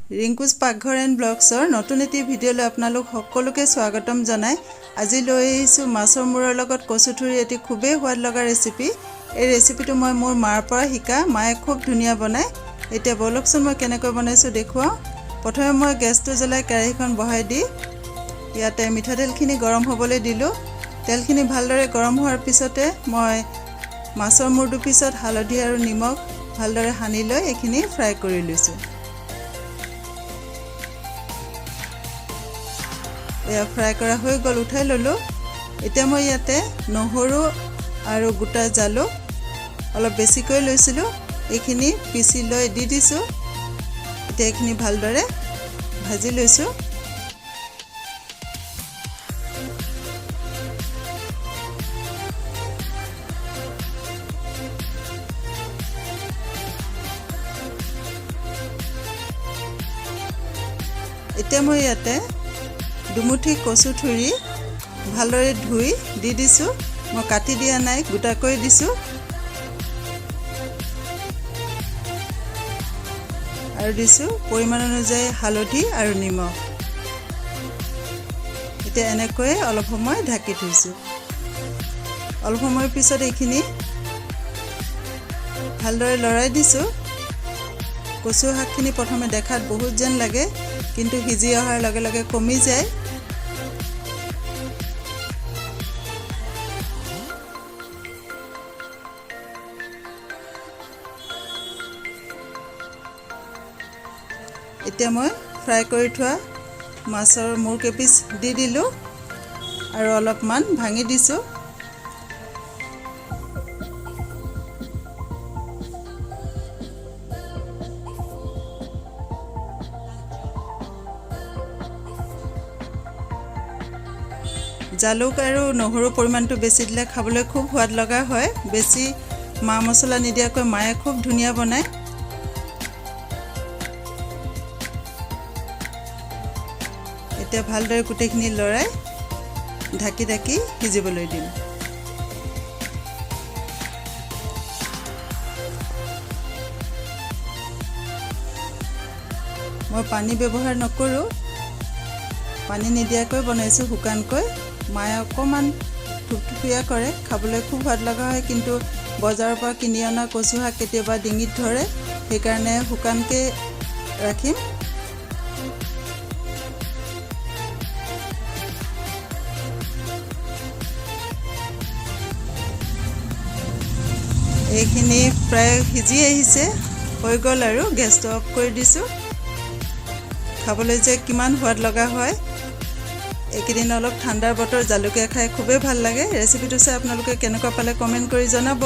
ৰিংকুজ পাকঘৰ এণ্ড ব্লগছৰ নতুন এটি ভিডিঅ'লৈ আপোনালোক সকলোকে স্বাগতম জনাই আজি লৈ আহিছোঁ মাছৰ মূৰৰ লগত কচুথুৰি এটি খুবেই সোৱাদ লগা ৰেচিপি। এই ৰেচিপিটো মই মোৰ মাৰ পৰা শিকা, মায়ে খুব ধুনীয়া বনায়। এতিয়া ব'লকচোন মই কেনেকৈ বনাইছোঁ দেখুৱাওঁ। প্ৰথমে মই গেছটো জ্বলাই কেৰাহীখন বহাই দি ইয়াতে মিঠাতেলখিনি গৰম হ'বলৈ দিলোঁ। তেলখিনি ভালদৰে গৰম হোৱাৰ পিছতে মই মাছৰ মূৰ দুপিছত হালধি আৰু নিমখ ভালদৰে সানি লৈ এইখিনি ফ্ৰাই কৰি লৈছোঁ। এয়া ফ্ৰাই কৰা হৈ গ'ল, উঠাই ল'লোঁ। এতিয়া মই ইয়াতে নহৰু আৰু গোটা জালুক অলপ বেছিকৈ লৈছিলোঁ, এইখিনি পিচি লৈ দি দিছোঁ। এতিয়া এইখিনি ভালদৰে ভাজি লৈছোঁ। এতিয়া মই ইয়াতে দুমুঠি কচু থুৰি ভালদৰে ধুই দি দিছোঁ। মই কাটি দিয়া নাই, গোটাকৈ দিছোঁ। আৰু দিছোঁ পৰিমাণ অনুযায়ী হালধি আৰু নিমখ। এতিয়া এনেকৈয়ে অলপ সময় ঢাকি থৈছোঁ। অলপ সময়ৰ পিছত এইখিনি ভালদৰে লৰাই দিছোঁ। কচু শাকখিনি প্ৰথমে দেখাত বহুত যেন লাগে, কিন্তু সিজি অহাৰ লগে লগে কমি যায়। এতিয়া মই ফ্ৰাই কৰি থোৱা মাছৰ মূৰ কেইপিচ দি দিলোঁ আৰু অলপমান ভাঙি দিছোঁ। জালুক আৰু নহৰুৰ পৰিমাণটো বেছি দিলে খাবলৈ খুব সোৱাদ লগা হয়। বেছি মা মছলা নিদিয়াকৈ মায়ে খুব ধুনীয়া বনায়। এতিয়া ভালদৰে গোটেইখিনি লৰাই ঢাকি ঢাকি সিজিবলৈ দিম। মই পানী ব্যৱহাৰ নকৰোঁ, পানী নিদিয়াকৈ বনাইছোঁ শুকানকৈ। মায়ে অকণমান থুপথুপীয়া কৰে, খাবলৈ খুব সোৱাদ লগা হয়। কিন্তু বজাৰৰ পৰা কিনি অনা কচু শাক কেতিয়াবা ডিঙিত ধৰে, সেইকাৰণে শুকানকৈ ৰাখিম। এইখিনি প্ৰায় সিজি আহিছে, হৈ গ'ল আৰু গেছটো অফ কৰি দিছোঁ। খাবলৈ যে কিমান সোৱাদ লগা হয়। এইকেইদিন অলপ ঠাণ্ডাৰ বতৰ, জালুকীয়া খাই খুবেই ভাল লাগে। ৰেচিপিটো চাই আপোনালোকে কেনেকুৱা পালে কমেণ্ট কৰি জনাব।